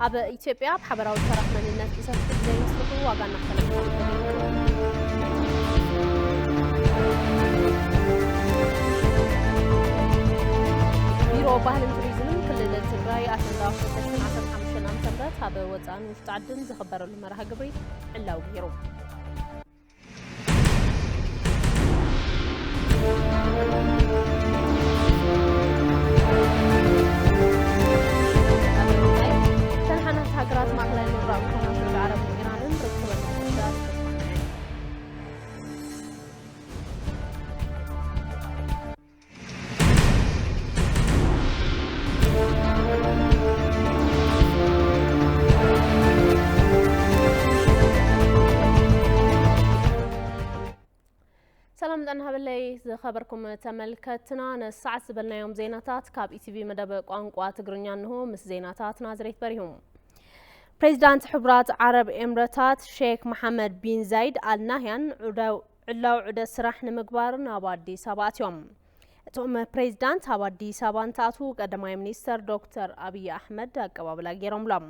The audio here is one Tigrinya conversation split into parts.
ኣብ ኢትዮጵያ ኣብ ሓበራዊ ተረኽ መንነት ብሰፊሑ ብዘይምስርሑ ዋጋ እናኸፈለ ምዃኑ ተገሊጹ። ቢሮ ባህልን ቱሪዝምን ክልል ትግራይ ኣሸንዳ ክልተ ሽሕን ዓሰርተ ሓሙሽተን ዓመተ ምህረት ኣብ ወፃእን ውሽጢ ዓድን ዝኽበረሉ መርሃ ግብሪ ዕላዊ ገይሩ። ተነሓናሕቲ ሃገራት ማእከላይ ምብራቕ ዝኾና ስዑዲ ዓረብን ኢራንን ርክበን ንምሕዳስ ተስማዕመዐን። ሰላም ጥዕና ሃበለይ ዝኸበርኩም ተመልከትና፣ ነሰዓት ዝበልናዮም ዜናታት ካብ ኢቲቪ መደብ ቋንቋ ትግርኛ እንሆ። ምስ ዜናታት ናዝሬት በሪሁ። ፕሬዚዳንት ሕቡራት ዓረብ ኤምረታት ሼክ መሓመድ ቢን ዛይድ ኣል ናህያን ዑደው ዕላዊ ዑደት ስራሕ ንምግባር ናብ ኣዲስ ኣበባ ኣትዮም። እቶም ፕሬዚዳንት ኣብ ኣዲስ ኣበባ እንትኣትዉ ቀዳማይ ሚኒስተር ዶክተር ኣብይ ኣሕመድ ኣቀባብላ ገይሮምሎም።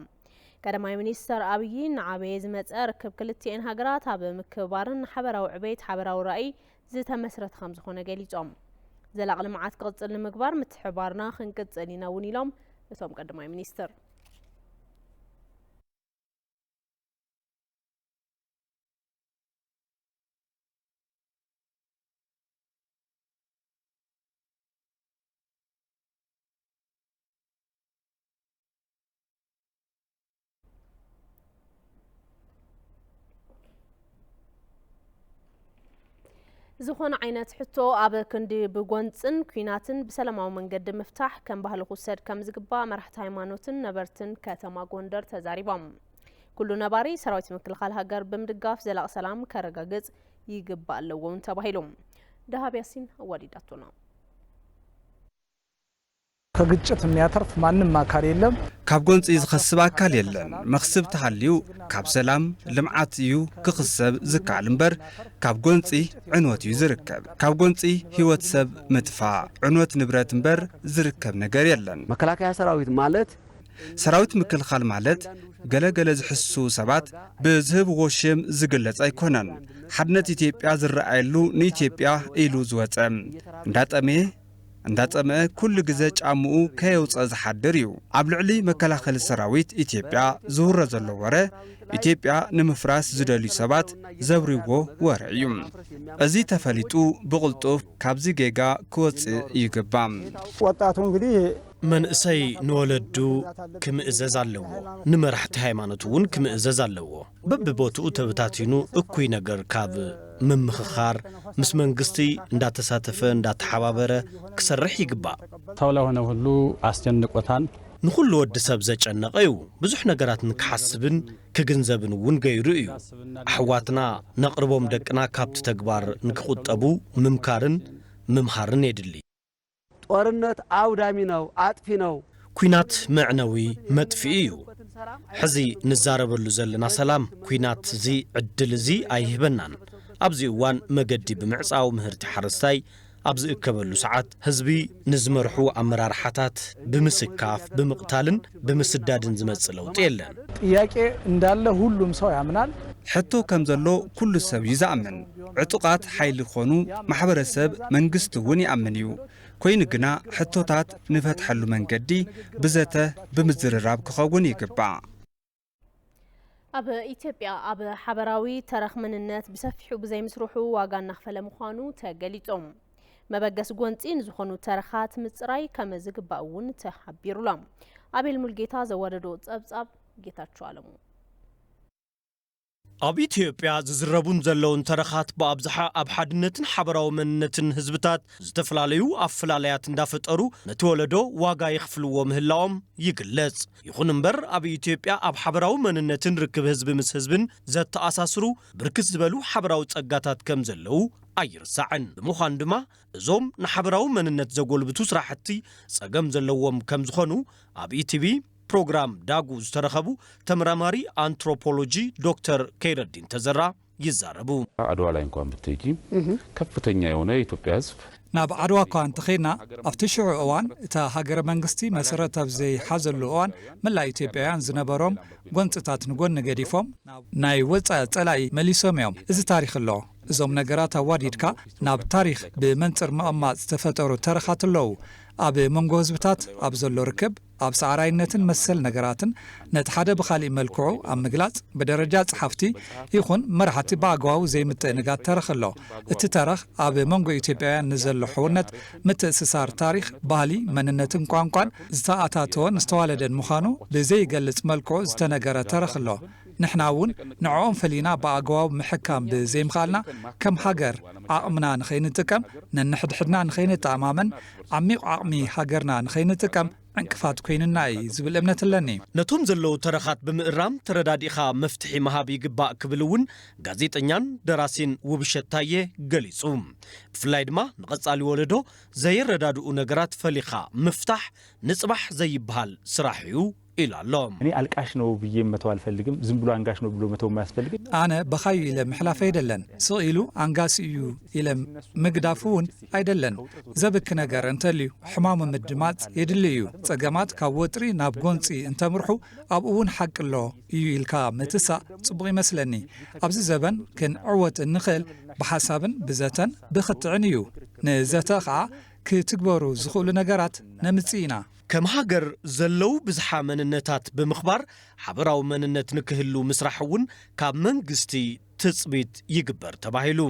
ቀዳማይ ሚኒስተር ኣብይ ንዓበየ ዝመፀ ርክብ ክልቲኤን ሃገራት ኣብ ምክብባርን ሓበራዊ ዕቤት ሓበራዊ ራእይ ዝተመስረተ ከምዝኾነ ገሊፆም። ዘላቒ ልምዓት ክቕፅል ንምግባር ምትሕብባርና ክንቅፅል ኢና እውን ኢሎም እቶም ቀዳማይ ሚኒስትር። ዝኾነ ዓይነት ሕቶ ኣብ ክንዲ ብጎንፅን ኲናትን ብሰላማዊ መንገዲ ምፍታሕ ከም ባህሊ ክውሰድ ከም ዝግባእ መራሕቲ ሃይማኖትን ነበርትን ከተማ ጎንደር ተዛሪቦም። ኩሉ ነባሪ ሰራዊት ምክልኻል ሃገር ብምድጋፍ ዘላቒ ሰላም ከረጋግፅ ይግባእ ኣለዎ እውን ተባሂሉ። ደሃብ ያሲን ኣዋዲዳቶና። ከግጭት የሚያተርፍ ማንም አካል የለም። ካብ ጎንፂ ዝኸስብ ኣካል የለን። መኽስብ ተሃልዩ ካብ ሰላም፣ ልምዓት እዩ ክኽሰብ ዝከኣል እምበር ካብ ጎንፂ ዕንወት እዩ ዝርከብ። ካብ ጎንፂ ህይወት ሰብ ምጥፋእ፣ ዕንወት ንብረት እምበር ዝርከብ ነገር የለን። መከላከያ ሰራዊት ማለት ሰራዊት ምክልኻል ማለት ገለ ገለ ዝሕስዉ ሰባት ብዝህብዎ ሽም ዝግለጽ ኣይኮነን። ሓድነት ኢትዮጵያ ዝረኣየሉ ንኢትዮጵያ ኢሉ ዝወጸ እንዳጠመየ እንዳጸምአ ኩሉ ግዘ ጫምኡ ከየውፀ ዝሓድር እዩ። ኣብ ልዕሊ መከላኸሊ ሰራዊት ኢትዮጵያ ዝውረ ዘሎ ወረ ኢትዮጵያ ንምፍራስ ዝደልዩ ሰባት ዘብርይዎ ወረ እዩ። እዚ ተፈሊጡ ብቕልጡፍ ካብዚ ጌጋ ክወፅእ ይግባእ። ወጣቱ እንግዲህ መንእሰይ ንወለዱ ክምእዘዝ ኣለዎ፣ ንመራሕቲ ሃይማኖት እውን ክምእዘዝ ኣለዎ። በብቦትኡ ተበታቲኑ እኩይ ነገር ካብ ምምኽኻር ምስ መንግስቲ እንዳተሳተፈ እንዳተሓባበረ ክሰርሕ ይግባእ። ሰው ለሆነ ሁሉ አስጨንቆታል። ንኹሉ ወዲ ሰብ ዘጨነቐ እዩ። ብዙሕ ነገራት ንክሓስብን ክግንዘብን እውን ገይሩ እዩ። ኣሕዋትና ነቕርቦም ደቅና ካብቲ ተግባር ንክቑጠቡ ምምካርን ምምሃርን የድሊ። ጦርነት አውዳሚ ነው፣ አጥፊ ነው። ኲናት መዕነዊ፣ መጥፍኢ፣ እዩ። ሕዚ ንዛረበሉ ዘለና ሰላም ኲናት እዚ ዕድል እዚ ኣይህበናን። ኣብዚ እዋን መገዲ ብምዕጻው ምህርቲ ሓረስታይ ኣብ ዝእከበሉ ሰዓት ህዝቢ ንዝመርሑ ኣመራርሓታት ብምስካፍ፣ ብምቕታልን ብምስዳድን ዝመጽእ ለውጢ የለን። ጥያቄ እንዳለ ሁሉም ሰው ያምናል። ሕቶ ከም ዘሎ ኩሉ ሰብ እዩ ዝኣምን። ዕጡቓት ሓይሊ ክኾኑ፣ ማሕበረሰብ፣ መንግስቲ እውን ይኣምን እዩ። ኮይኑ ግና ሕቶታት ንፈትሐሉ መንገዲ ብዘተ ብምዝርራብ ክኸውን ይግባእ። ኣብ ኢትዮጵያ ኣብ ሓበራዊ ተረኽ መንነት ብሰፊሑ ብዘይምስርሑ ዋጋ እናኽፈለ ምዃኑ ተገሊጹ። መበገሲ ጎንፂ ንዝኾኑ ተረኻት ምፅራይ ከም ዝግባእ እውን ተሓቢሩሎም። ኣቤል ሙልጌታ ዘወረዶ ፀብፃብ ጌታቸው ኣለሙ። ኣብ ኢትዮጵያ ዝዝረቡን ዘለውን ተረኻት ብኣብዝሓ ኣብ ሓድነትን ሓበራዊ መንነትን ህዝብታት ዝተፈላለዩ ኣፈላላያት እንዳፈጠሩ ነቲ ወለዶ ዋጋ የኽፍልዎ ምህላዎም ይግለጽ። ይኹን እምበር ኣብ ኢትዮጵያ ኣብ ሓበራዊ መንነትን ርክብ ህዝቢ ምስ ህዝብን ዘተኣሳስሩ ብርክት ዝበሉ ሓበራዊ ጸጋታት ከም ዘለዉ ኣይርሳዕን። ብምዃኑ ድማ እዞም ንሓበራዊ መንነት ዘጎልብቱ ስራሕቲ ጸገም ዘለዎም ከም ዝኾኑ ኣብ ኢቲቪ ፕሮግራም ዳጉ ዝተረኸቡ ተመራማሪ ኣንትሮፖሎጂ ዶክተር ከይረዲን ተዘራ ይዛረቡ። አድዋ ላይ እንኳን ብትሄጂ ከፍተኛ የሆነ የኢትዮጵያ ህዝብ ናብ ዓድዋ እኳ እንተኸድና፣ ኣብቲ ሽዑ እዋን እታ ሃገረ መንግስቲ መሰረት ኣብ ዘይሓዘሉ እዋን፣ መላእ ኢትዮጵያውያን ዝነበሮም ጎንፅታት ንጎኒ ገዲፎም፣ ናይ ወፃኢ ፀላኢ መሊሶም እዮም። እዚ ታሪኽ ኣሎ። እዞም ነገራት ኣዋዲድካ ናብ ታሪኽ ብመንፅር ምቕማጥ ዝተፈጠሩ ተረኻት ኣለዉ። ኣብ መንጎ ህዝብታት ኣብ ዘሎ ርክብ፣ ኣብ ሰዓራይነትን መሰል ነገራትን ነቲ ሓደ ብኻሊእ መልክዑ ኣብ ምግላጽ፣ ብደረጃ ጸሓፍቲ ይኹን መራሕቲ ብኣግባቡ ዘይምትእንጋድ ተረኽ ኣሎ። እቲ ተረኽ ኣብ መንጎ ኢትዮጵያውያን ንዘሎ ሕውነት፣ ምትእስሳር ታሪኽ፣ ባህሊ፣ መንነትን ቋንቋን ዝተኣታተወን ዝተዋለደን ምዃኑ ብዘይገልጽ መልክዑ ዝተነገረ ተረኽ ኣሎ። ንሕና እውን ንዕኦም ፈሊና ብኣግባቡ ምሕካም ብዘይምኽኣልና፣ ከም ሃገር ዓቕምና ንኸይንጥቀም፣ ነንሕድሕድና ንኸይንተኣማመን፣ ዓሚቕ ዓቕሚ ሃገርና ንኸይንጥቀም ዕንቅፋት ኮይኑና እዩ ዝብል እምነት ኣለኒ። ነቶም ዘለዉ ተረኻት ብምእራም ተረዳዲእኻ መፍትሒ ምሃብ ይግባእ ክብል እውን ጋዜጠኛን ደራሲን ውብሸት ታየ ገሊጹ። ብፍላይ ድማ ንቐጻሊ ወለዶ ዘየረዳድኡ ነገራት ፈሊኻ ምፍታሕ ንጽባሕ ዘይበሃል ስራሕ እዩ ኢሉ ኣሎ። እኔ አልቃሽ ነው ብዬ መተው አልፈልግም። ዝም ብሎ አንጋሽ ነው ብሎ መተው አያስፈልግም። ኣነ በኻዩ ኢለ ምሕላፍ ኣይደለን፣ ስቕ ኢሉ ኣንጋሲ እዩ ኢለ ምግዳፍ እውን ኣይደለን። ዘብኪ ነገር እንተልዩ ሕማሙ ምድማጽ የድሊ እዩ። ጸገማት ካብ ወጥሪ ናብ ጎንጺ እንተምርሑ ኣብኡ እውን ሓቂ ኣሎ እዩ ኢልካ ምትሳእ ጽቡቕ ይመስለኒ። ኣብዚ ዘበን ክንዕወት እንኽእል ብሓሳብን ብዘተን ብኽትዕን እዩ። ንዘተ ኸኣ ክትግበሩ ዝኽእሉ ነገራት ነምጽእ ኢና። ከም ሃገር ዘለዉ ብዝሓ መንነታት ብምኽባር ሓበራዊ መንነት ንክህሉ ምስራሕ እውን ካብ መንግስቲ ትፅቢት ይግበር ተባሂሉ።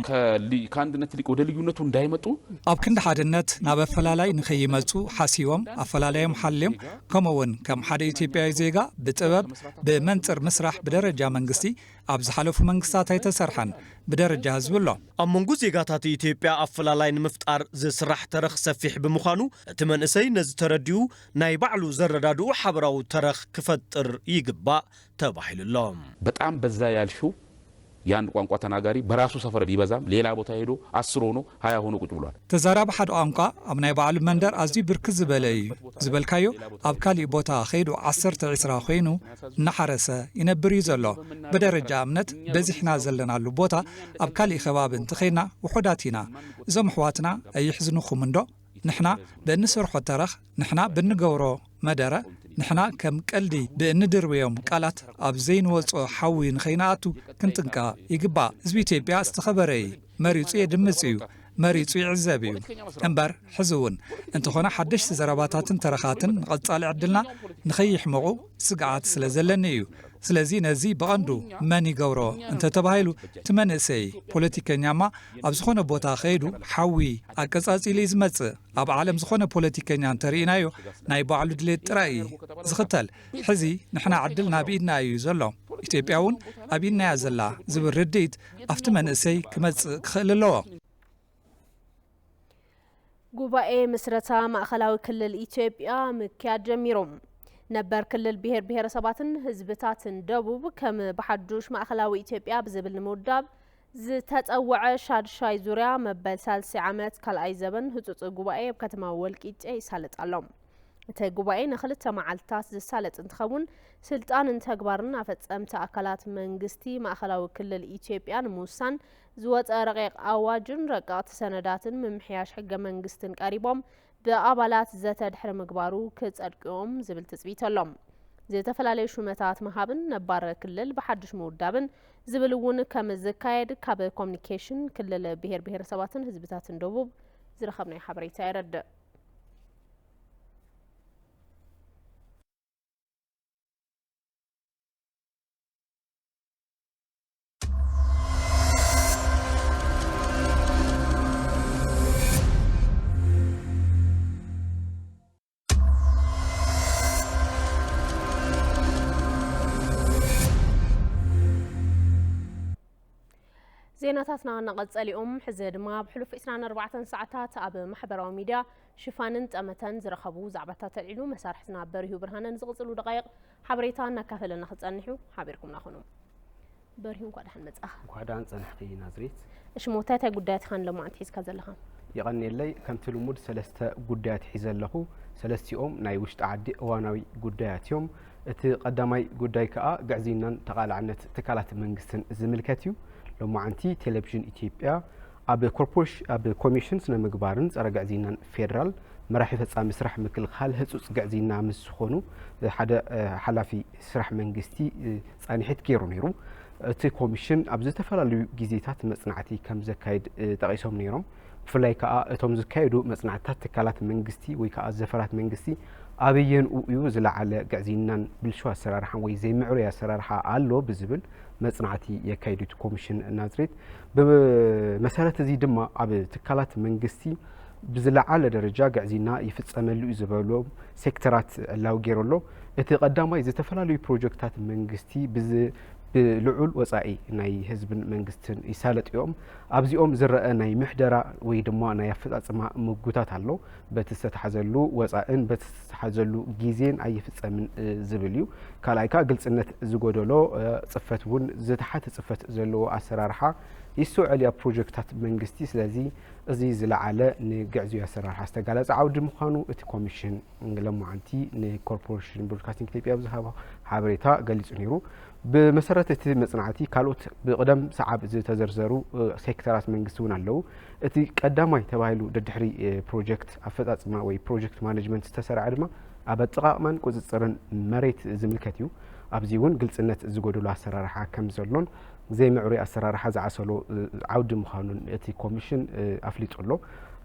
ከአንድነት ይልቅ ወደ ልዩነቱ እንዳይመጡ ኣብ ክንዲ ሓድነት ናብ ኣፈላላይ ንኸይመፁ ሓሲቦም ኣፈላላዮም ሓልዮም ከምኡ እውን ከም ሓደ ኢትዮጵያዊ ዜጋ ብጥበብ ብመንፅር ምስራሕ ብደረጃ መንግስቲ ኣብ ዝሓለፉ መንግስታት ኣይተሰርሐን ብደረጃ ህዝቢ ኣሎ። ኣብ መንጎ ዜጋታት ኢትዮጵያ ኣፈላላይ ንምፍጣር ዝስራሕ ተረኽ ሰፊሕ ብምዃኑ እቲ መንእሰይ ነዚ ተረዲኡ ናይ ባዕሉ ዘረዳድኡ ሓበራዊ ተረኽ ክፈጥር ይግባእ ተባሂሉ ኣሎ። በጣም በዛ ያልሽው የአንድ ቋንቋ ተናጋሪ በራሱ ሰፈር ቢበዛም ሌላ ቦታ ሄዶ አስር ሆኖ ሃያ ሆኖ ቁጭ ብሏል። ተዛራቢ ሓደ ቋንቋ ኣብ ናይ ባዕሉ መንደር ኣዝዩ ብርክት ዝበለ እዩ ዝበልካዮ ኣብ ካሊእ ቦታ ከይዱ ዓሰርተ ዒስራ ኮይኑ እናሓረሰ ይነብር እዩ ዘሎ። ብደረጃ እምነት በዚሕና ዘለናሉ ቦታ ኣብ ካሊእ ከባቢ እንተኸይድና ውሑዳት ኢና። እዞም ኣሕዋትና ኣይሕዝንኹም እንዶ? ንሕና ብእንሰርሖ ተረኽ፣ ንሕና ብንገብሮ መደረ፣ ንሕና ከም ቀልዲ ብእንድርብዮም ቃላት ኣብ ዘይንወጽኦ ሓዊ ንኸይንኣቱ ክንጥንቀቕ ይግባእ። ህዝቢ ኢትዮጵያ ዝተኸበረ እዩ። መሪጹ የድምጽ እዩ። መሪጹ ይዕዘብ እዩ። እምበር ሕዚ እውን እንተኾነ ሓደሽቲ ዘረባታትን ተረኻትን ንቐጻሊ ዕድልና ንኸይሕመቑ ስግኣት ስለ ዘለኒ እዩ። ስለዚ ነዚ ብቐንዱ መን ይገብሮ እንተተባሂሉ እቲ መንእሰይ ፖለቲከኛማ ኣብ ዝኾነ ቦታ ከይዱ ሓዊ ኣቀጻጺሉ እዩ ዝመጽእ። ኣብ ዓለም ዝኾነ ፖለቲከኛ እንተርኢናዮ ናይ ባዕሉ ድሌት ጥራይ እዩ ዝኽተል። ሕዚ ንሕና ዕድልና ኣብ ኢድና እዩ ዘሎ። ኢትዮጵያ እውን ኣብ ኢድናያ ዘላ ዝብል ርድኢት ኣብቲ መንእሰይ ክመጽእ ክኽእል ኣለዎ። ጉባኤ ምስረታ ማእኸላዊ ክልል ኢትዮጵያ ምክያድ ጀሚሩ። ነበር ክልል ብሄር ብሄረሰባትን ህዝብታትን ደቡብ ከም ብሓዱሽ ማእኸላዊ ኢትዮጵያ ብዝብል ንምውዳብ ዝተፀወዐ ሻድሻይ ዙርያ መበል ሳልሳይ ዓመት ካልኣይ ዘበን ህፁፅ ጉባኤ ኣብ ከተማ ወልቂጤ ይሳለጥ ኣሎ። እቲ ጉባኤ ንክልተ መዓልትታት ዝሳለጥ እንትኸውን፣ ስልጣንን ተግባርን ኣፈፀምቲ ኣካላት መንግስቲ ማእኸላዊ ክልል ኢትዮጵያ ንምውሳን ዝወፀ ረቂቕ ኣዋጅን ረቀቕቲ ሰነዳትን ምምሕያሽ ሕገ መንግስትን ቀሪቦም ብኣባላት ዘተ ድሕሪ ምግባሩ ክፀድቅዮም ዝብል ትፅቢት ኣሎ። ዝተፈላለዩ ሹመታት ምሃብን ነባር ክልል ብሓዱሽ ምውዳብን ዝብል እውን ከም ዝካየድ ካብ ኮሚኒኬሽን ክልል ብሄር ብሄረሰባትን ህዝብታትን ደቡብ ዝረኸብናዮ ሓበሬታ የረድእ። ዜናታትና እናቐጸሉ እዮም። ሕዚ ድማ ኣብ ሕሉፍ ዕስራን ኣርባዕተን ሰዓታት ኣብ ማሕበራዊ ሚድያ ሽፋንን ጠመተን ዝረኸቡ ዛዕባታት ተልዒሉ መሳርሕትና በሪሁ ብርሃነ ንዝቕጽሉ ደቓይቕ ሓበሬታ እናካፈለና ክጸንሕ እዩ። ሓቢርኩምና ኩኑ። በሪሁ፣ እንኳዕ ደሓን መጻኻ። እንኳዕ ደሓን ጸናሕኺ ናዝሬት። እሺ፣ ሞታይ እንታይ ጉዳያት ኢኻ ንሎማዓንቲ ሒዝካ ዘለኻ? የቐንየለይ። ከምቲ ልሙድ ሰለስተ ጉዳያት ሒዘ ኣለኹ። ሰለስቲኦም ናይ ውሽጢ ዓዲ እዋናዊ ጉዳያት እዮም። እቲ ቀዳማይ ጉዳይ ከኣ ግዕዝይናን ተቓላዕነት ትካላት መንግስትን ዝምልከት እዩ። ሎማዓንቲ ቴሌቪዥን ኢትዮጵያ ኣብ ኮርፖሬሽ ኣብ ኮሚሽን ስነ ምግባርን ጸረ ግዕዝይናን ፌደራል መራሒ ፈጻሚ ስራሕ ምክልኻል ህጹጽ ግዕዝይና ምስ ዝኾኑ ሓደ ሓላፊ ስራሕ መንግስቲ ጻንሒት ገይሩ ነይሩ። እቲ ኮሚሽን ኣብ ዝተፈላለዩ ግዜታት መጽናዕቲ ከም ዘካይድ ጠቒሶም ነይሮም። ብፍላይ ከኣ እቶም ዝካየዱ መጽናዕትታት ትካላት መንግስቲ ወይ ከኣ ዘፈራት መንግስቲ ኣበየንኡ እዩ ዝለዓለ ግዕዝይናን ብልሹ ኣሰራርሓን ወይ ዘይምዕሩይ ኣሰራርሓ ኣሎ ብዝብል መጽናዕቲ የካይድ እቲ ኮሚሽን ናዝሬት። ብመሰረት እዚ ድማ ኣብ ትካላት መንግስቲ ብዝለዓለ ደረጃ ግዕዝይና ይፍጸመሉ እዩ ዝበሎም ሴክተራት ዕላዊ ገይሩ ኣሎ። እቲ ቀዳማይ ዝተፈላለዩ ፕሮጀክታት መንግስቲ ብዝ ብልዑል ወጻኢ ናይ ህዝብን መንግስትን ይሳለጡ እዮም። ኣብዚኦም ዝረአ ናይ ምሕደራ ወይ ድማ ናይ ኣፈጻጽማ ምጉታት ኣሎ። በቲ ዝተታሕዘሉ ወጻእን በቲ ዝተታሕዘሉ ግዜን ኣይፍጸምን ዝብል እዩ። ካልኣይ ከኣ ግልጽነት ዝጎደሎ ጽፈት እውን ዝተሓተ ጽፈት ዘለዎ ኣሰራርሓ ይስተውዐል እዩ ኣብ ፕሮጀክታት መንግስቲ። ስለዚ እዚ ዝለዓለ ንግዕዝዩ ኣሰራርሓ ዝተጋለጸ ዓውዲ ምዃኑ እቲ ኮሚሽን ሎማዓንቲ ንኮርፖሬሽን ብሮድካስቲንግ ኢትዮጵያ ኣብ ዝሃቦ ሓበሬታ ገሊጹ ነይሩ። ብመሰረት እቲ መጽናዕቲ ካልኦት ብቕደም ሰዓብ ዝተዘርዘሩ ሴክተራት መንግስቲ እውን ኣለዉ። እቲ ቀዳማይ ተባሂሉ ደድሕሪ ፕሮጀክት ኣፈጻጽማ ወይ ፕሮጀክት ማኔጅመንት ዝተሰርዐ ድማ ኣብ ኣጠቓቕማን ቁጽጽርን መሬት ዝምልከት እዩ። ኣብዚ እውን ግልጽነት ዝጎደሎ ኣሰራርሓ ከም ዘሎን ዘይምዕሩይ ኣሰራርሓ ዝዓሰሎ ዓውዲ ምዃኑን እቲ ኮሚሽን ኣፍሊጡ ኣሎ።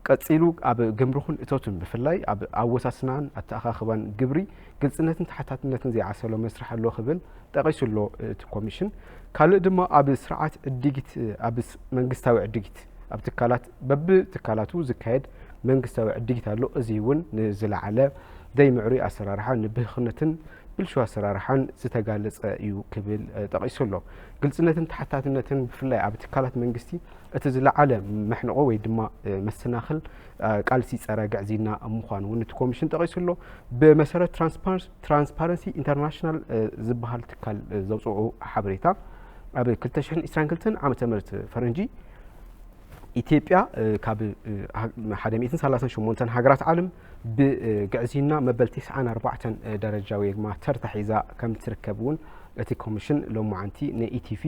ቀጺሉ ኣብ ግምርኹን እቶትን ብፍላይ ኣብ ኣወሳስናን ኣተኣኻኽባን ግብሪ ግልጽነትን ተሓታትነትን ዘይዓሰሎ መስርሕ ኣሎ ክብል ጠቒሱ ኣሎ እቲ ኮሚሽን። ካልእ ድማ ኣብ ስርዓት ዕድጊት ኣብ መንግስታዊ ዕድጊት ኣብ ትካላት በብትካላቱ ዝካየድ መንግስታዊ ዕድጊት ኣሎ። እዚ እውን ንዝለዓለ ዘይምዕሩይ ኣሰራርሓ ንብህኽነትን ብልሹ ኣሰራርሓን ዝተጋለጸ እዩ ክብል ጠቒሱ ኣሎ። ግልጽነትን ተሓታትነትን ብፍላይ ኣብ ትካላት መንግስቲ እቲ ዝለዓለ መሕንቆ ወይ ድማ መሰናኽል ቃልሲ ጸረ ግዕዝይና ምዃኑ እውን እቲ ኮሚሽን ጠቒሱ ኣሎ። ብመሰረት ትራንስፓረንሲ ኢንተርናሽናል ዝበሃል ትካል ዘውፅኦ ሓበሬታ ኣብ ክልተ ሽሕን ዕስራን ክልተን ዓመተ ምህረት ፈረንጂ ኢትዮጵያ ካብ ሓደ ሚእትን ሰላሳን ሸሞንተን ሃገራት ዓለም ብግዕዝይና መበል ተስዓን ኣርባዕተን ደረጃ ወይ ድማ ተርታ ሒዛ ከም ትርከብ እውን እቲ ኮሚሽን ሎማዓንቲ ንኢቲቪ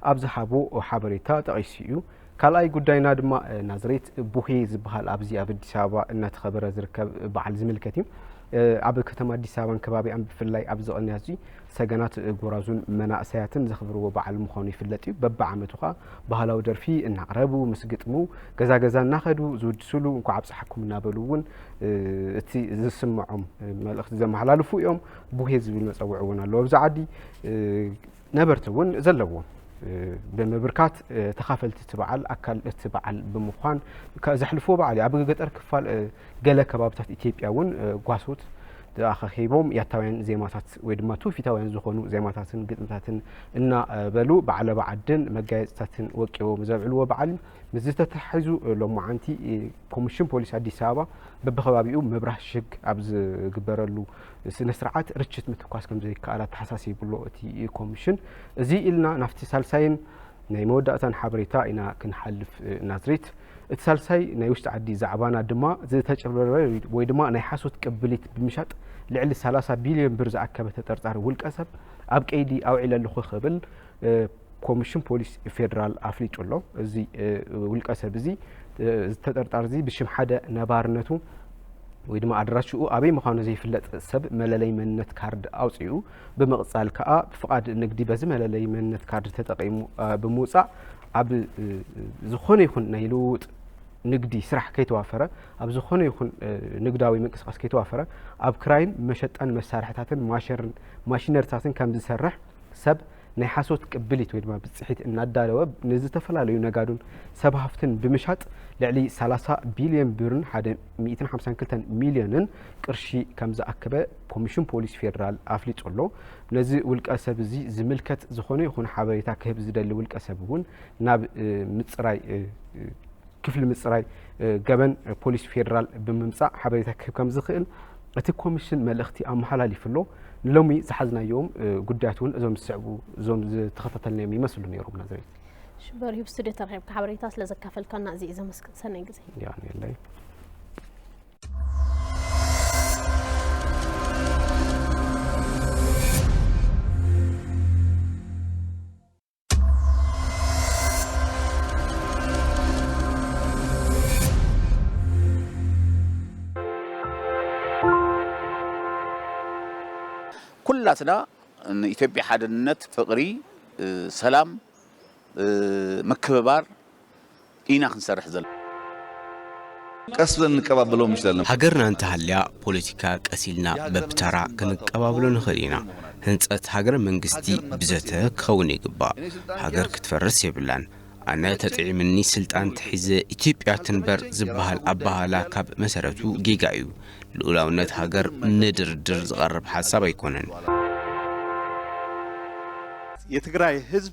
ኣብ ዝሃቦ ሓበሬታ ጠቒሱ እዩ። ካልኣይ ጉዳይና ድማ ናዝሬት ቡሄ ዝበሃል ኣብዚ ኣብ ኣዲስ ኣበባ እናተኸበረ ዝርከብ በዓል ዝምልከት እዩ። ኣብ ከተማ ኣዲስ ኣበባን ከባቢኣን ብፍላይ ኣብዚ ቅንያት እዚ ሰገናት ጎራዙን መናእሰያትን ዘኽብርዎ በዓል ምዃኑ ይፍለጥ እዩ። በብዓመቱ ኸዓ ባህላዊ ደርፊ እናቕረቡ ምስ ግጥሙ ገዛ ገዛ እናኸዱ ዝውድስሉ እንኳዕ ኣብፀሓኩም እናበሉ እውን እቲ ዝስምዖም መልእኽቲ ዘመሓላልፉ እዮም። ቡሄ ዝብል መፀውዒ እውን ኣለዎ ኣብዚ ዓዲ። ነበርቲ እውን ዘለዎም ብምብርካት ተኻፈልቲ እቲ በዓል ኣካል እቲ በዓል ብምዃን ዘሕልፍዎ በዓል እዩ። ኣብ ገጠር ክፋል ገለ ከባብታት ኢትዮጵያ እውን ጓሶት ኣኻኺቦም ያታውያን ዜማታት ወይ ድማ ትውፊታውያን ዝኾኑ ዜማታትን ግጥምታትን እናበሉ ብዓለባ ዓድን መጋየፅታትን ወቂቦም ዘብዕልዎ በዓል እዩ። ምስ ዝተተሓሒዙ ሎማዓንቲ ኮሚሽን ፖሊስ ኣዲስ ኣበባ በብከባቢኡ ምብራህ ሽግ ኣብ ዝግበረሉ ስነ ስርዓት ርችት ምትኳስ ከም ዘይከኣል ኣተሓሳሲቡሎ እቲ ኮሚሽን። እዚ ኢልና ናብቲ ሳልሳይን ናይ መወዳእታን ሓበሬታ ኢና ክንሓልፍ ናዝሬት። እቲ ሳልሳይ ናይ ውሽጢ ዓዲ ዛዕባና ድማ ዝተጭበረበረ ወይ ድማ ናይ ሓሶት ቅብሊት ብምሻጥ ልዕሊ ሰላሳ ቢልዮን ብር ዝኣከበ ተጠርጣሪ ውልቀ ሰብ ኣብ ቀይዲ ኣውዒለ ኣለኹ ክብል ኮሚሽን ፖሊስ ፌደራል ኣፍሊጡ ኣሎ። እዚ ውልቀ ሰብ እዚ ዝተጠርጣሪ እዚ ብሽም ሓደ ነባርነቱ ወይ ድማ ኣድራሽኡ ኣበይ ምዃኑ ዘይፍለጥ ሰብ መለለይ መንነት ካርድ ኣውፂኡ ብምቕፃል ከዓ ብፍቓድ ንግዲ በዚ መለለይ መንነት ካርድ ተጠቒሙ ብምውፃእ ኣብ ዝኾነ ይኹን ናይ ልውውጥ ንግዲ ስራሕ ከይተዋፈረ ኣብ ዝኾነ ይኹን ንግዳዊ ምንቅስቃስ ከይተዋፈረ ኣብ ክራይን መሸጣን መሳርሕታትን ማሸርን ማሽነሪታትን ከም ዝሰርሕ ሰብ ናይ ሓሶት ቅብሊት ወይ ድማ ብፅሒት እናዳለወ ንዝተፈላለዩ ነጋዱን ሰብ ሃፍትን ብምሻጥ ልዕሊ ሰላሳ ቢልዮን ብርን ሓደ ሚእትን ሓምሳን ክልተን ሚልዮንን ቅርሺ ከም ዝኣከበ ኮሚሽን ፖሊስ ፌደራል ኣፍሊጡ ኣሎ። ነዚ ውልቀ ሰብ እዚ ዝምልከት ዝኾነ ይኹን ሓበሬታ ክህብ ዝደሊ ውልቀ ሰብ እውን ናብ ምፅራይ ክፍሊ ምፅራይ ገበን ፖሊስ ፌደራል ብምምፃእ ሓበሬታ ክህብ ከም ዝኽእል እቲ ኮሚሽን መልእኽቲ ኣመሓላሊፉ ኣሎ። ንሎሚ ዝሓዝናዮም ጉዳያት እውን እዞም ዝስዕቡ እዞም ዝተኸታተልናዮም ይመስሉ ነይሮም። ናዝሬት ሽበርሂብ ስቱዲዮ ተረኺብካ ሓበሬታ ስለ ዘካፈልካና እዚ እዩ ዘመስግን። ሰናይ ግዜ። ያኔለይ ኩላትና ንኢትዮጵያ ሓድነት፣ ፍቕሪ፣ እ፣ ሰላም፣ እ፣ ምክብባር ኢና ክንሰርሕ ዘለና። ቀስ ብለን ንቀባበሎም እንችላለን። ሃገርና እንተሃልያ ፖለቲካ ቀስ ኢልና በብተራ ክንቀባብሎ ንኽእል ኢና። ህንፀት ሃገረ መንግስቲ ብዘተ ክኸውን ይግባእ። ሃገር ክትፈርስ የብላን። ኣነ ተጥዒምኒ ስልጣን ተሒዘ ኢትዮጵያ ትንበር ዝበሃል ኣበሃህላ ካብ መሰረቱ ጌጋ እዩ። ልኡላውነት ሃገር ንድርድር ዝቐርብ ሓሳብ ኣይኮነን። የትግራይ ህዝብ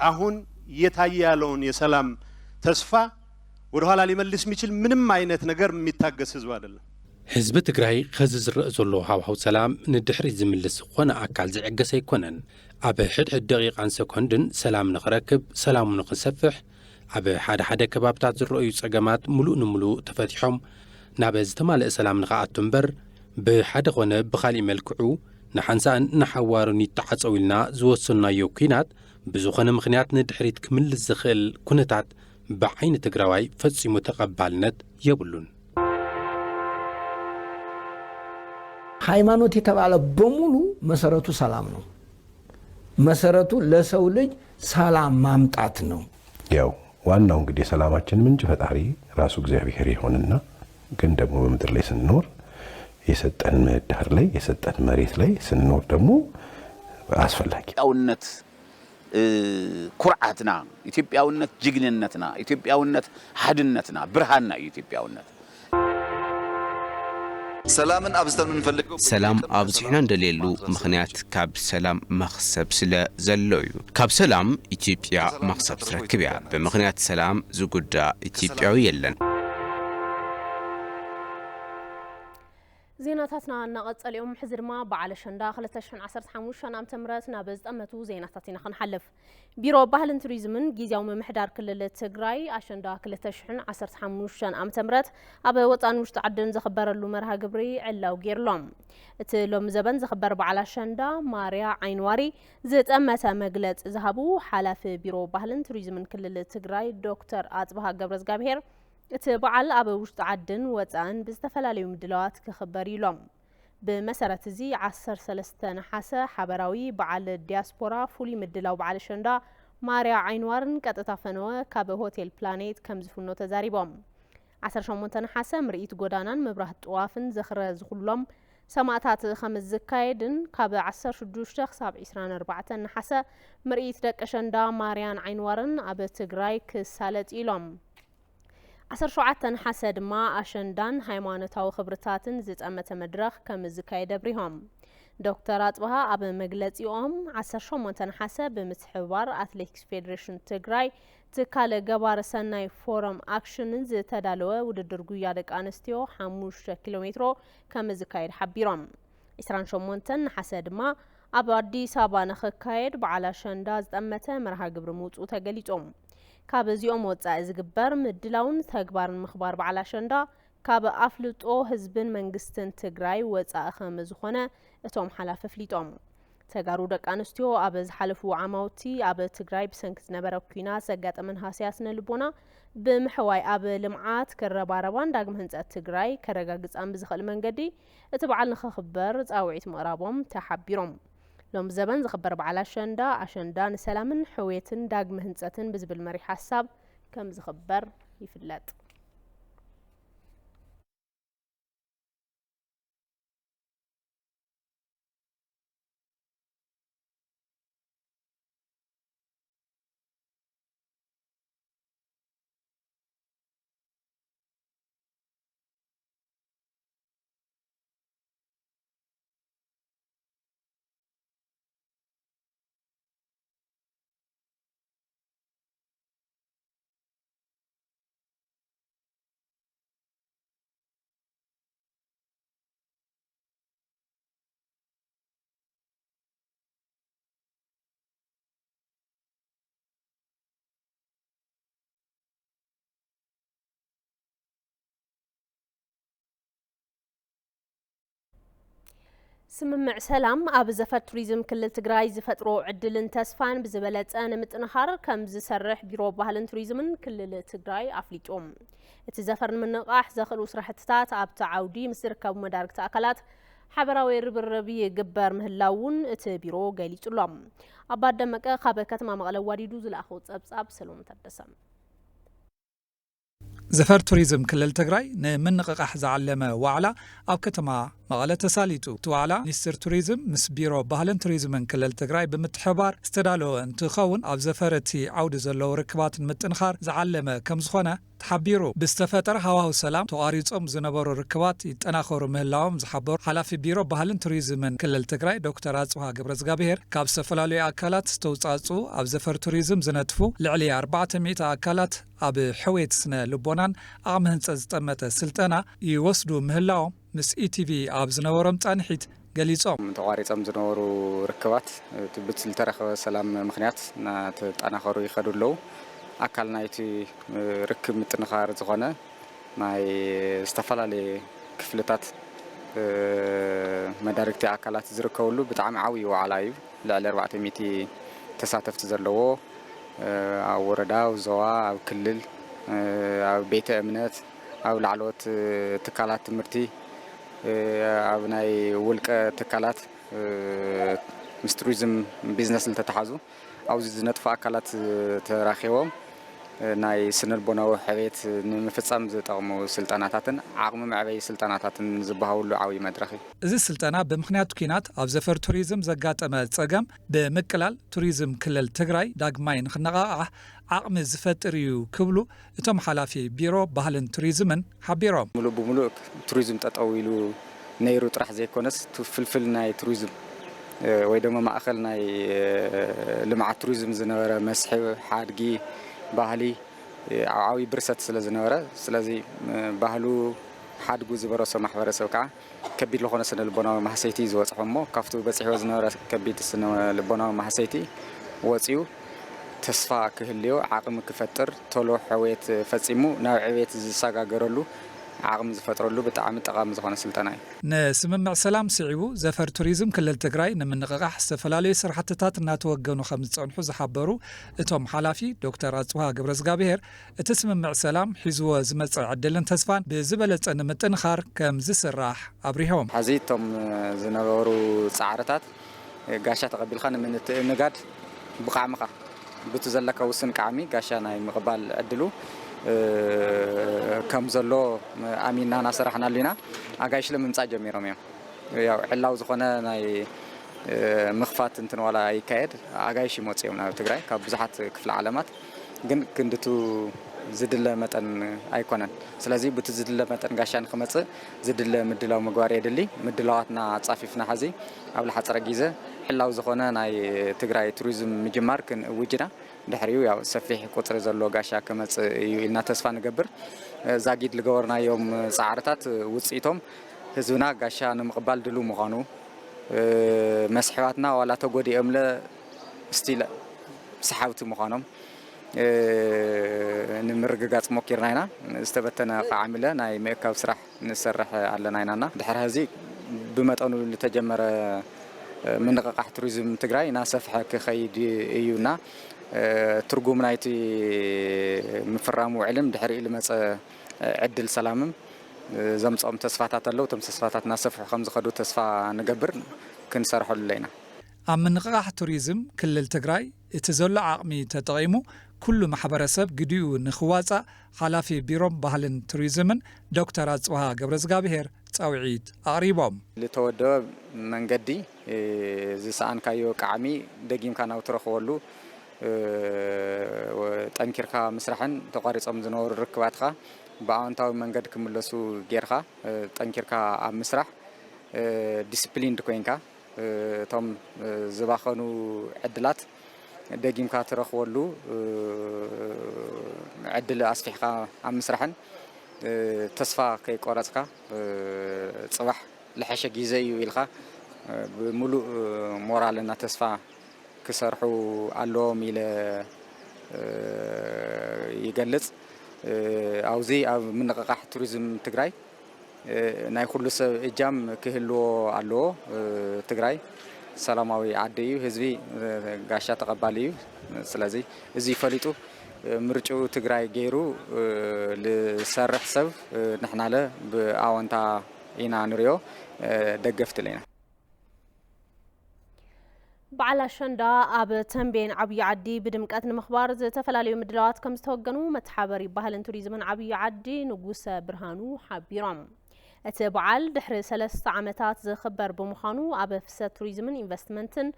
አሁን እየታየ ያለውን የሰላም ተስፋ ወደኋላ ሊመልስ የሚችል ምንም አይነት ነገር የሚታገስ ህዝብ አይደለም። ህዝቢ ትግራይ ኸዚ ዝረአ ዘሎ ሃዋህው ሰላም ንድሕሪት ዝምልስ ዝኾነ ኣካል ዝዕገስ ኣይኮነን። ኣብ ሕድሕድ ደቂቓን ሰኮንድን ሰላም ንኽረክብ፣ ሰላሙ ንኽሰፍሕ፣ ኣብ ሓደ ሓደ ከባብታት ዝረኣዩ ጸገማት ምሉእ ንምሉእ ተፈቲሖም ናብ ዝተማልአ ሰላም ንኽኣቱ እምበር፣ ብሓደ ኾነ ብኻሊእ መልክዑ ንሓንሳእን ንሓዋሩን ይተዓጸው ኢልና ዝወሰንናዮ ኲናት ብዝኾነ ምኽንያት ንድሕሪት ክምልስ ዝኽእል ኩነታት ብዓይኒ ትግራዋይ ፈጺሙ ተቐባልነት የብሉን። ሃይማኖት የተባለ በሙሉ መሰረቱ ሰላም ነው። መሰረቱ ለሰው ልጅ ሰላም ማምጣት ነው። ያው ዋናው እንግዲህ የሰላማችን ምንጭ ፈጣሪ ራሱ እግዚአብሔር ይሆንና ግን ደግሞ በምድር ላይ ስንኖር የሰጠን ምህዳር ላይ የሰጠን መሬት ላይ ስንኖር ደግሞ አስፈላጊ ኢትዮጵያውነት ኩርዓትና፣ ኢትዮጵያውነት ጅግንነትና፣ ኢትዮጵያውነት ሓድነትና፣ ብርሃንና እዩ ኢትዮጵያውነት። ሰላምን አብዝተን የምንፈልገው ሰላም ኣብዚሕና እንደልየሉ ምኽንያት ካብ ሰላም መኽሰብ ስለ ዘሎ እዩ። ካብ ሰላም ኢትዮጵያ መኽሰብ ትረክብ እያ። ብምኽንያት ሰላም ዝጉዳ ኢትዮጵያዊ የለን። ዜናታትና እናቐጸሉ እዮም። ሕዚ ድማ በዓል ኣሸንዳ ክልተ ሽሕን ዓሰርተ ሓሙሽተን ዓመተ ምህረት ናብ ዝጠመቱ ዜናታት ኢና ክንሓልፍ። ቢሮ ባህልን ቱሪዝምን ግዝያዊ ምምሕዳር ክልል ትግራይ ኣሸንዳ ክልተ ሽሕን ዓሰርተ ሓሙሽተን ዓመተ ምህረት ኣብ ወፃእን ውሽጢ ዓድን ዝኽበረሉ መርሃ ግብሪ ዕላው ገይርሎም። እቲ ሎሚ ዘበን ዝኽበር በዓል ኣሸንዳ ማርያ ዓይንዋሪ ዝጠመተ መግለፂ ዝሃቡ ሓላፊ ቢሮ ባህልን ቱሪዝምን ክልል ትግራይ ዶክተር ኣፅብሃ ገብረዝጋብሄር እቲ በዓል ኣብ ውሽጢ ዓድን ወፃእን ብዝተፈላለዩ ምድላዋት ክኽበር እዩ ኢሎም። ብመሰረት እዚ ዓሰርተ ሰለስተ ነሓሰ ሓበራዊ በዓል ዲያስፖራ ፍሉይ ምድላው በዓል ኣሸንዳ ማርያ ዓይንዋርን ቀጥታ ፈነወ ካብ ሆቴል ፕላኔት ከም ዝፍኖ ተዛሪቦም። ዓሰርተ ሸሞንተ ነሓሰ ምርኢት ጎዳናን ምብራህ ጥዋፍን ዝኽረ ዝኹሎም ሰማእታት ከም ዝካየድን ካብ ዓሰርተ ሽዱሽተ ክሳብ ዕስራን ኣርባዕተን ነሓሰ ምርኢት ደቂ ኣሸንዳ ማርያን ዓይንዋርን ኣብ ትግራይ ክሳለጥ ኢሎም። ዓሰርተ ሸውዓተ ነሓሰ ድማ ኣሸንዳን ሃይማኖታዊ ክብርታትን ዝጠመተ መድረኽ ከም ዝካየድ ኣብሪሆም። ዶክተር ኣጽብሃ ኣብ መግለጺኦም ዓሰርተ ሸሞንተ ነሓሰ ብምትሕብባር ኣትሌቲክስ ፌዴሬሽን ትግራይ ትካል ገባር ሰናይ ፎረም ኣክሽንን ዝተዳለወ ውድድር ጉያ ደቂ ኣንስትዮ ሓሙሽተ ኪሎ ሜትሮ ከም ዝካየድ ሓቢሮም። ዕስራን ሸሞንተን ነሓሰ ድማ ኣብ ኣዲስ ኣበባ ንኽካየድ በዓል ኣሸንዳ ዝጠመተ መርሃ ግብሪ ምውፅኡ ተገሊፁ። ካብ እዚኦም ወፃኢ ዝግበር ምድላውን ተግባርን ምኽባር በዓል ኣሸንዳ ካብ ኣፍልጦ ህዝብን መንግስትን ትግራይ ወፃኢ ከም ዝኾነ እቶም ሓላፊ ኣፍሊጦም። ተጋሩ ደቂ ኣንስትዮ ኣብ ዝሓለፉ ዓማውቲ ኣብ ትግራይ ብሰንኪ ዝነበረ ኲናት ዘጋጠመን ሃስያ ስነ ልቦና ብምሕዋይ ኣብ ልምዓት ክረባረባን ዳግመ ህንፀት ትግራይ ከረጋግፃን ብዝኽእል መንገዲ እቲ በዓል ንኽኽበር ፃውዒት ምቕራቦም ተሓቢሮም። ሎም ዘበን ዝኽበር በዓል ኣሸንዳ፣ ኣሸንዳ ንሰላምን ሕውየትን ዳግመ ህንፀትን ብዝብል መሪሕ ሓሳብ ከም ዝኽበር ይፍለጥ። ስምምዕ ሰላም ኣብ ዘፈር ቱሪዝም ክልል ትግራይ ዝፈጥሮ ዕድልን ተስፋን ብዝበለፀ ንምጥንኻር ከም ዝሰርሕ ቢሮ ባህልን ቱሪዝምን ክልል ትግራይ ኣፍሊጡ። እቲ ዘፈር ንምንቕቓሕ ዘኽእሉ ስራሕትታት ኣብቲ ዓውዲ ምስ ዝርከቡ መዳርግቲ ኣካላት ሓበራዊ ርብርብ ይግበር ምህላው እውን እቲ ቢሮ ገሊጹ ኣሎ። ኣባ ደመቀ ካብ ከተማ መቐለ ዋዲዱ ዝለኣኸው ጸብጻብ ሰሎሞን ታደሰ። ዘፈር ቱሪዝም ክልል ትግራይ ንምንቕቓሕ ዝዓለመ ዋዕላ ኣብ ከተማ መቐለ ተሳሊጡ። እቲ ዋዕላ ሚኒስትር ቱሪዝም ምስ ቢሮ ባህልን ቱሪዝምን ክልል ትግራይ ብምትሕብባር ዝተዳለወ እንትኸውን፣ ኣብ ዘፈር እቲ ዓውዲ ዘለዉ ርክባት ንምጥንኻር ዝዓለመ ከም ዝኾነ ተሓቢሩ። ብዝተፈጠረ ሃዋህው ሰላም ተቋሪጾም ዝነበሩ ርክባት ይጠናኸሩ ምህላዎም ዝሓበሩ ሓላፊ ቢሮ ባህልን ቱሪዝምን ክልል ትግራይ ዶክተር ኣጽብሃ ገብረዝጋብሄር፣ ካብ ዝተፈላለዩ ኣካላት ዝተውጻጹ ኣብ ዘፈር ቱሪዝም ዝነጥፉ ልዕሊ ኣርባዕተ ሚእቲ ኣካላት ኣብ ሕውየት ስነ ልቦናን ዓቕሚ ህንጸት ዝጠመተ ስልጠና ይወስዱ ምህላዎም ምስ ኢቲቪ ኣብ ዝነበሮም ጻንሒት ገሊጾም። ተቋሪጾም ዝነበሩ ርክባት፣ እቲ ብዝተረኸበ ሰላም ምኽንያት እናተጠናኸሩ ይኸዱ ኣለዉ። ኣካል ናይቲ ርክብ ምጥንኻር ዝኾነ ናይ ዝተፈላለየ ክፍልታት መዳርግቲ ኣካላት ዝርከብሉ ብጣዕሚ ዓብዪ ዋዕላ እዩ። ልዕሊ ኣርባዕተ ሚእቲ ተሳተፍቲ ዘለዎ፣ ኣብ ወረዳ፣ ኣብ ዞባ፣ ኣብ ክልል፣ ኣብ ቤተ እምነት፣ ኣብ ላዕለዎት ትካላት ትምህርቲ፣ ኣብ ናይ ውልቀ ትካላት፣ ምስ ቱሪዝም ቢዝነስ ዝተተሓዙ ኣብዚ ዝነጥፉ ኣካላት ተራኺቦም ናይ ስነልቦናዊ ሕውየት ንምፍጻም ዝጠቕሙ ስልጠናታትን ዓቕሚ መዕበዪ ስልጠናታትን ዝበሃብሉ ዓብዪ መድረኽ እዩ። እዚ ስልጠና ብምኽንያት ኲናት ኣብ ዘፈር ቱሪዝም ዘጋጠመ ጸገም ብምቅላል ቱሪዝም ክልል ትግራይ ዳግማይ ንኽነቓቓሕ ዓቕሚ ዝፈጥር እዩ ክብሉ እቶም ሓላፊ ቢሮ ባህልን ቱሪዝምን ሓቢሮም። ሙሉእ ብሙሉእ ቱሪዝም ጠጠው ኢሉ ነይሩ ጥራሕ ዘይኮነስ፣ እቲ ፍልፍል ናይ ቱሪዝም፣ እ፣ ወይ ድማ ማእኸል ናይ፣ እ፣ ልምዓት ቱሪዝም ዝነበረ መስሕብ፣ ሓድጊ፣ ባህሊ፣ እ፣ ዓብዓቢ ብርሰት ስለ ዝነበረ፣ ስለዚ፣ እ፣ ባህሉ ሓድጉ ዝበረሶ ማሕበረሰብ ከዓ ከቢድ ዝኾነ ስነ ልቦናዊ ማህሰይቲ እዩ ዝበፅሖ እሞ፣ ካብቲ በፂሕዎ ዝነበረ ከቢድ ስነ ልቦናዊ ማህሰይቲ ወፂኡ ተስፋ ክህልዮ፣ ዓቕሚ ክፈጥር፣ ቶሎ ሕውየት ፈፂሙ ናብ ዕብየት ዝሰጋገረሉ ዓቕሚ ዝፈጥረሉ ብጣዕሚ ጠቓሚ ዝኾነ ስልጠና እዩ። ንስምምዕ ሰላም ስዒቡ ዘፈር ቱሪዝም ክልል ትግራይ ንምንቕቓሕ ዝተፈላለዩ ስራሕትታት እናተወገኑ ከም ዝፀንሑ ዝሓበሩ እቶም ሓላፊ ዶክተር ኣፅብሃ ገብረዝጋብሄር፣ እቲ ስምምዕ ሰላም ሒዝዎ ዝመፀ ዕድልን ተስፋን ብዝበለፀ ንምጥንኻር ከም ዝስራሕ ኣብሪሆም። ሕዚ እቶም ዝነበሩ ፃዕርታት ጋሻ ተቐቢልካ ንምንትእንጋድ ብቓዕምኻ፣ ብቲ ዘለካ ውስን ቃዕሚ ጋሻ ናይ ምቕባል ዕድሉ፣ እ፣ ከም ዘሎ ኣሚንና እናሰራሕናሉ ኢና። ኣጋይሽ ለምምጻእ ጀሚሮም እዮም። ያው ዕላው ዝኾነ ናይ፣ እ፣ ምኽፋት እንትን ዋላ ይካየድ፣ ኣጋይሽ ይመጹ እዮም ናብ ትግራይ ካብ ብዙሓት ክፍለ ዓለማት። ግን ክንድቱ ዝድለ መጠን ኣይኮነን። ስለዚ ብቲ ዝድለ መጠን ጋሻ ንክመጽእ ዝድለ ምድላው ምግባር የድሊ። ምድላዋትና ኣጻፊፍና ሕዚ ኣብ ዝሓጸረ ግዜ ዕላው ዝኾነ ናይ ትግራይ ቱሪዝም ምጅማር ክንእውጅ ኢና። ድሕሪኡ ያው ሰፊሕ ቁጽሪ ዘለዎ ጋሻ ክመጽእ እዩ ኢልና ተስፋ ንገብር። ዛጊድ ዝገበርናዮም ጻዕርታት ውጽኢቶም ህዝብና ጋሻ ንምቕባል ድሉው ምዃኑ፣ መስሕባትና ዋላ ተጎዲኦምለ ስቲል ሰሓብቲ ምዃኖም፣ እ፣ ንምርግጋጽ ሞኪርና ኢና። ዝተበተነ ቃዕሚለ ናይ ምእካብ ስራሕ ንሰርሕ ኣለና ኢናና። ድሕሪ ሕዚ ብመጠኑ ዝተጀመረ፣ እ፣ ምንቕቓሕ ቱሪዝም ትግራይ እናሰፍሐ ክኸይድ እዩና። እ፣ ትርጉም ናይቲ ምፍራም ውዕልን ድሕሪኡ ልመጸ ዕድል ሰላምም፣ እ፣ ዘምጽኦም ተስፋታት ኣለዉ። እቶም ተስፋታት እናሰፍሑ ከም ዝኸዱ ተስፋ ንገብር፣ ክንሰርሐሉ ኣለና። ኣብ ምንቕቓሕ ቱሪዝም ክልል ትግራይ እቲ ዘሎ ዓቕሚ ተጠቒሙ ኩሉ ማሕበረሰብ ግዲኡ ንኽዋፃእ ሓላፊ ቢሮ ባህልን ቱሪዝምን ዶክተር ኣፅብሃ ገብረዝጋብሄር ፃውዒት ኣቕሪቦም። ዝተወደበ መንገዲ፣ እ፣ ዝሰኣንካዮ ቃዕሚ ደጊምካ ናብ ትረኽበሉ፣ እ፣ ጠንኪርካ ምስራሕን ተቋሪጾም ዝነበሩ ርክባትካ ብኣወንታዊ መንገድ ክምለሱ ጌርካ፣ እ፣ ጠንኪርካ ኣብ ምስራሕ፣ እ፣ ዲስፕሊንድ ኮይንካ፣ እ፣ እቶም፣ እ፣ ዝባኸኑ ዕድላት ደጊምካ ትረኽበሉ፣ እ፣ ዕድል ኣስፊሕካ ኣብ ምስራሕን፣ እ፣ ተስፋ ከይቆረጽካ፣ እ፣ ጽባሕ ልሐሸ ግዜ እዩ ኢልካ፣ እ፣ ብምሉእ ሞራልና ተስፋ ክሰርሑ ኣለዎም ኢለ፣ እ፣ ይገልጽ። እ፣ ኣብዚ ኣብ ምንቕቓሕ ቱሪዝም ትግራይ፣ እ፣ ናይ ኩሉ ሰብ እጃም ክህልዎ ኣለዎ። እ፣ ትግራይ ሰላማዊ ዓዲ እዩ። ህዝቢ፣ እ፣ ጋሻ ተቐባሊ እዩ። ስለዚ እዚ ፈሊጡ፣ እ፣ ምርጭኡ ትግራይ ገይሩ፣ እ፣ ልሰርሕ ሰብ፣ እ፣ ንሕናለ ብኣወንታ ኢና ንሪኦ፣ ደገፍቲ ኣለና። በዓል ኣሸንዳ ኣብ ተምቤን ዓብዪ ዓዲ ብድምቀት ንምኽባር ዝተፈላለዩ ምድላዋት ከም ዝተወገኑ መተሓበሪ ባህልን ቱሪዝምን ዓብዪ ዓዲ ንጉሰ ብርሃኑ ሓቢሮም። እቲ በዓል ድሕሪ ሰለስተ ዓመታት ዝኽበር ብምዃኑ ኣብ ፍሰት ቱሪዝምን ኢንቨስትመንትን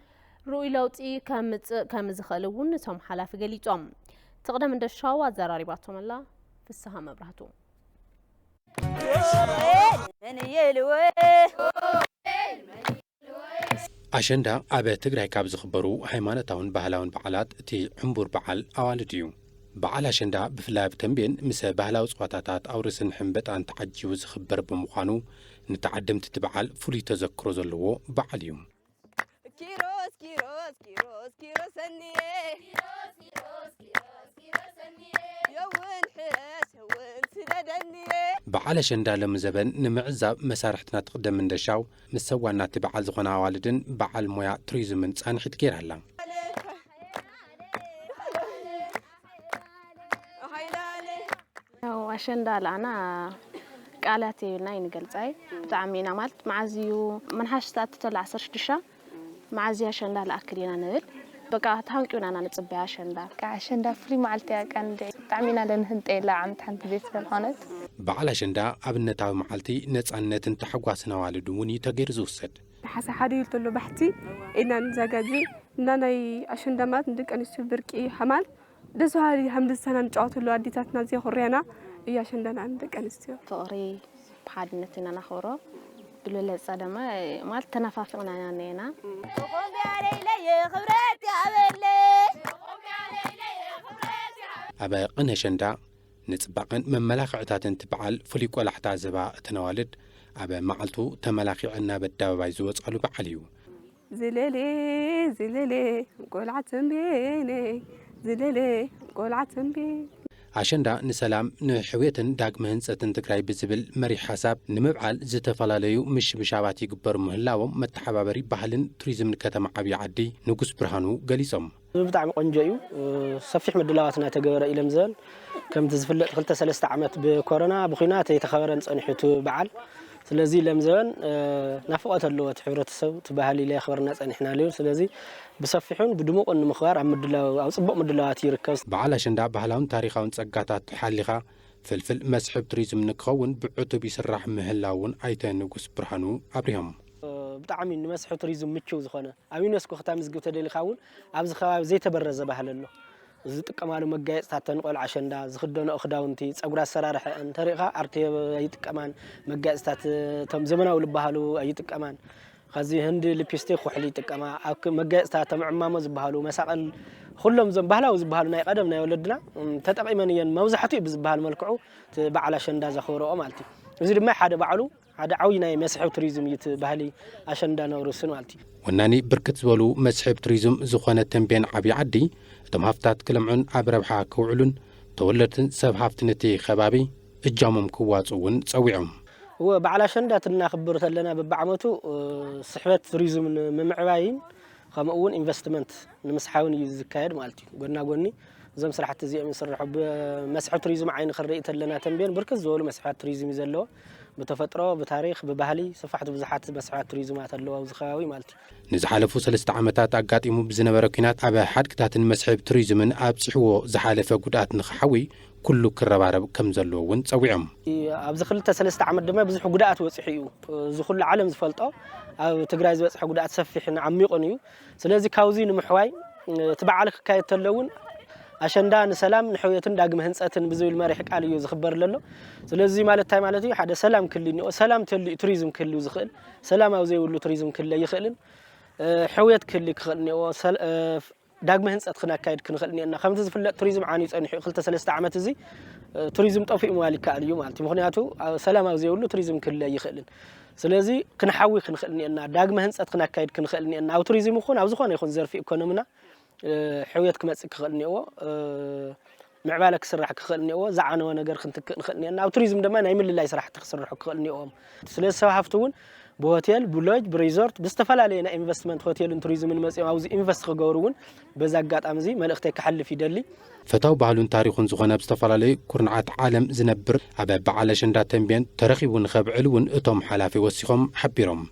ርኡይ ለውጢ ከምፅእ ከም ዝኽእል እውን እቶም ሓላፊ ገሊፆም። ትቕደም እንደሻው ኣዘራሪባቶምላ። ፍስሃ መብራህቱ። ኣሸንዳ ኣብ ትግራይ ካብ ዝኽበሩ ሃይማኖታውን ባህላውን በዓላት እቲ ዕንቡር በዓል ኣዋልድ እዩ። በዓል ኣሸንዳ ብፍላይ ኣብ ተምቤን ምስ ባህላዊ ፀዋታታት ኣውርስን ሕንበጣን ተዓጂቡ ዝኽበር ብምዃኑ ንተዓደምቲ እቲ በዓል ፍሉይ ተዘክሮ ዘለዎ በዓል እዩ። ኪሮስ ኪሮስ ኪሮስ ኪሮስ ሰኒየ የውን ሕረስ የውን ስደደኒየ። በዓል ኣሸንዳ ሎሚ ዘበን ንምዕዛብ መሳርሕትና ትቕደም እንደሻው ምስ ሰብ ዋና እቲ በዓል ዝኾና ኣዋልድን በዓል ሞያ ቱሪዝምን ፃንሒት ገይራ ኣላ። ያው ኣሸንዳ ለኣና ቃላት የብልና ይንገልጻይ ብጣዕሚ ኢና ማለት መዓዝ እዩ መንሓሽ ተኣትተላ ዓሰርተ ሽዱሽተ መዓዝ እዩ ኣሸንዳ ለኣክል ኢና ንብል በቃ ተሃንቂውና ኢና ንጽበያ ኣሸንዳ። ኣሸንዳ ፍሉይ መዓልቲ እያ ቀንዲ ብጣዕሚ ኢና ለንህንጠየላ ዓመት ሓንቲ ግዜ ስለዝኾነት። በዓል ኣሸንዳ ኣብነታዊ መዓልቲ ነጻነትን ታሕጓስን ኣዋልድ እውን እዩ ተገይሩ ዝውሰድ። ሓሳ ሓደ እዩ ተሎ ባሕቲ ኢና ንዘጋጅ እና ናይ ኣሸንዳ ማለት ንደቂ ኣንስትዮ ብርቂ ሓማል ደስ በሃሊ ከም ደስታና ንጫወተሉ ኣዴታትና ዘኹርያና እዩ ኣሸንዳና ንደቂ ኣንስትዮ። ፍቕሪ ብሓድነት ኢና ናኽብሮ ብልበለፀ ድማ ማለት ተነፋፊቕና ኢና ነየና። ኣብ ቅነ ኣሸንዳ ንፅባቐን መመላኽዕታትን እቲ በዓል ፍሉይ ቆላሕታ ዝህባ እተን ኣዋልድ ኣብ መዓልቱ ተመላኺዐን ናብ ኣደባባይ ዝወፃሉ በዓል እዩ። ዝለሌ ዝለሌ ቆልዓ ተምቤነይ ዝለሌ ቆልዓ ተምቤን። ኣሸንዳ ንሰላም ንሕውየትን ዳግመ ህንፀትን ትግራይ ብዝብል መሪሕ ሓሳብ ንምብዓል ዝተፈላለዩ ምሽብሻባት ይግበሩ ምህላዎም መተሓባበሪ ባህልን ቱሪዝምን ከተማ ዓብዪ ዓዲ ንጉስ ብርሃኑ ገሊፆም። ብጣዕሚ ቆንጆ እዩ። ሰፊሕ ምድላዋት እናተገበረ እዩ ለምዘበን። ከምቲ ዝፍለጥ ክልተ ሰለስተ ዓመት ብኮሮና ብኹናት ኣይተኸበረን ፀኒሑ እቲ በዓል። ስለዚ ለምዘበን ናፍቖት ኣለዎ እቲ ሕብረተሰብ እቲ ባህሊ ለየኽበርና ፀኒሕና ኣለዩ። ስለዚ ብሰፊሑን ብድሙቕን ንምኽባር ኣብ ምድላው ኣብ ፅቡቕ ምድላዋት ይርከብ። በዓል ኣሸንዳ ባህላውን ታሪኻውን ፀጋታት ሓሊኻ ፍልፍል መስሕብ ቱሪዝም ንክኸውን ብዕቱብ ይስራሕ ምህላው እውን ኣይተ ንጉስ ብርሃኑ ኣብሪሆም። ብጣዕሚ ንመስሕብ ቱሪዝም ምችው ዝኾነ ኣብ ዩኔስኮ ክተምዝግብ ተደሊኻ እውን ኣብዚ ከባቢ ዘይተበረዘ ባህሊ ኣሎ። ዝጥቀማሉ መጋየፅታት ተን ቆልዓ ኣሸንዳ ዝኽደንኦ ክዳውንቲ ፀጉሪ ኣሰራርሐአን እንተሪእኻ ኣርቴ ኣይጥቀማን መጋየፅታት እቶም ዘመናዊ ዝበሃሉ ኣይጥቀማን። ከዚ ህንዲ ሊፕስቲክ ኩሕሊ ይጥቀማ ኣብ መጋየፅታት ተምዕማሞ ዝበሃሉ መሳቕል ኩሎም እዞም ባህላዊ ዝበሃሉ ናይ ቀደም ናይ ወለድና ተጠቒመን እየን መብዛሕትኡ ብዝበሃል መልክዑ በዓል ኣሸንዳ ዘኽብረኦ ማለት እዩ። እዚ ድማ ሓደ ባዕሉ ሓደ ዓብዪ ናይ መስሕብ ቱሪዝም እዩ እቲ ባህሊ ኣሸንዳ ነውርስ ማለት እዩ። ወናኒ ብርክት ዝበሉ መስሕብ ቱሪዝም ዝኾነ ተምቤን ዓብዪ ዓዲ እቶም ሃፍትታት ክለምዑን ኣብ ረብሓ ክውዕሉን ተወለድትን ሰብ ሃፍትን እቲ ከባቢ እጃሞም ክዋፅኡ እውን ፀዊዖም። እወ በዓል ኣሸንዳ ትናኽብር ተለና በብዓመቱ ስሕበት ቱሪዝም ንምምዕባይን ከምኡ እውን ኢንቨስትመንት ንምስሓብን እዩ ዝካየድ ማለት እዩ። ጎና ጎኒ እዞም ስራሕቲ እዚኦም ይስርሑ። ብመስሕብ ቱሪዝም ዓይኒ ክንርኢ ተለና ተምቤን ብርክት ዝበሉ መስሕባት ቱሪዝም እዩ ዘለዎ። ብተፈጥሮ፣ ብታሪኽ፣ ብባህሊ ሰፋሕቲ ብዙሓት መስሕባት ቱሪዝማት ኣለዉ ኣብዚ ከባቢ ማለት እዩ። ንዝሓለፉ ሰለስተ ዓመታት ኣጋጢሙ ብዝነበረ ኲናት ኣብ ሓድግታትን መስሕብ ቱሪዝምን ኣብፂሕዎ ዝሓለፈ ጉድኣት ንኽሓዊ ኩሉ ክረባረብ ከም ዘለዎ እውን ፀዊዖም። ኣብዚ ክልተ ሰለስተ ዓመት ድማ ብዙሕ ጉድኣት በፂሑ እዩ። እዚ ኩሉ ዓለም ዝፈልጦ ኣብ ትግራይ ዝበፅሐ ጉድኣት ሰፊሕን ዓሚቑን እዩ። ስለዚ ካብዚ ንምሕዋይ እቲ በዓል ክካየድ ተሎ እውን ኣሸንዳ ንሰላም ንሕውየትን ዳግመ ህንፀትን ብዝብል መሪሕ ቃል እዩ ዝኽበር ዘሎ። ስለዚ ማለት እንታይ ማለት እዩ? ሓደ ሰላም ክህሉ እኒኦ። ሰላም ተልዩ ቱሪዝም ክህሉ ዝኽእል ሰላም ኣብ ዘይብሉ ቱሪዝም ክህሉ ኣይኽእልን። ሕውየት ክህሉ ክኽእል እኒኦ። ዳግመ ህንፀት ክነካይድ ክንኽእል እኒአና። ከምቲ ዝፍለጥ ቱሪዝም ዓንዩ ፀኒሑ እዩ። ክልተ ሰለስተ ዓመት እዚ ቱሪዝም ጠፊኡ ምባል ይከኣል እዩ ማለት እዩ። ምኽንያቱ ሰላም ኣብ ዘይብሉ ቱሪዝም ክህሉ ኣይኽእልን። ስለዚ ክንሓዊ ክንኽእል እኒአና። ዳግመ ህንፀት ክነካይድ ክንኽእል እኒአና። ኣብ ቱሪዝም ይኹን ኣብ ዝኾነ ይኹን ዘርፊ ኢኮኖምና ሕውየት ክመፅእ ክኽእል እኒአዎ። ምዕባለ ክስራሕ ክኽእል እኒአዎ። ዝዓነወ ነገር ክንትክእ ንኽእል እኒአና። ኣብ ቱሪዝም ድማ ናይ ምልላይ ስራሕቲ ክስርሑ ክኽእል እኒአዎም። ስለዚ ሰብ ሃፍቲ እውን ብሆቴል፣ ብሎጅ፣ ብሪዞርት፣ ብዝተፈላለየ ናይ ኢንቨስትመንት ሆቴልን ቱሪዝምን መጺኦም ኣብዚ ኢንቨስት ክገብሩ እውን በዚ ኣጋጣሚ እዚ መልእኽተይ ክሓልፍ ይደሊ። ፈታው ባህሉን ታሪኹን ዝኾነ ኣብ ዝተፈላለዩ ኩርናዓት ዓለም ዝነብር ኣብ በዓል ኣሸንዳ ተንቤን ተረኺቡ ንኸብዕል እውን እቶም ሓላፊ ወሲኾም ሓቢሮም።